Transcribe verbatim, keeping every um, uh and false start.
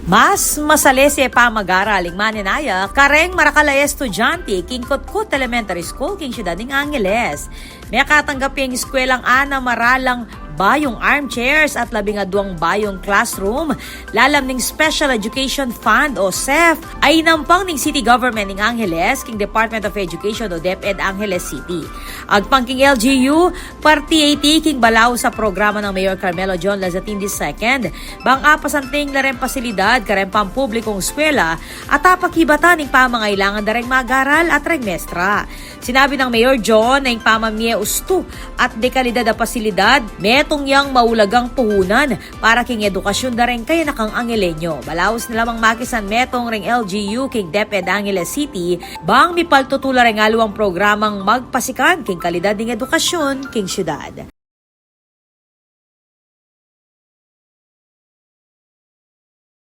Mas masalese pamagaral ing manenaya kareng marakal a estudyante king Kutku Elementary School king siyudad ning Angeles. Mekatanggap ya ing eskwelang anim a maralang bayung armchairs at labing aduang bayung classroom lalam ning Special Education Fund o SEF a inampang ning City Government ning Angeles king Department of Education o DepEd Angeles City. Agpang king L G U, parte iti king balaus a programa nang Mayor Carmelo John Lazatin the second, bang apasanting la reng pasilidad kareng pampublikung eskwela at apakibatan ing pamangailangan da reng magaral at reng mestra. Sinabi nang Mayor John na ing pamamie ustu at de kalidad a pasilidad, metung yang maulagang puhunan para king edukasyun da reng kayanakang Angelenyo. Balaus na lamang makisan metung reng L G U king DepEd Angeles City, bang mipaltutula reng aliwang programang magpasikan king kalidad ning edukasyun king siyudad.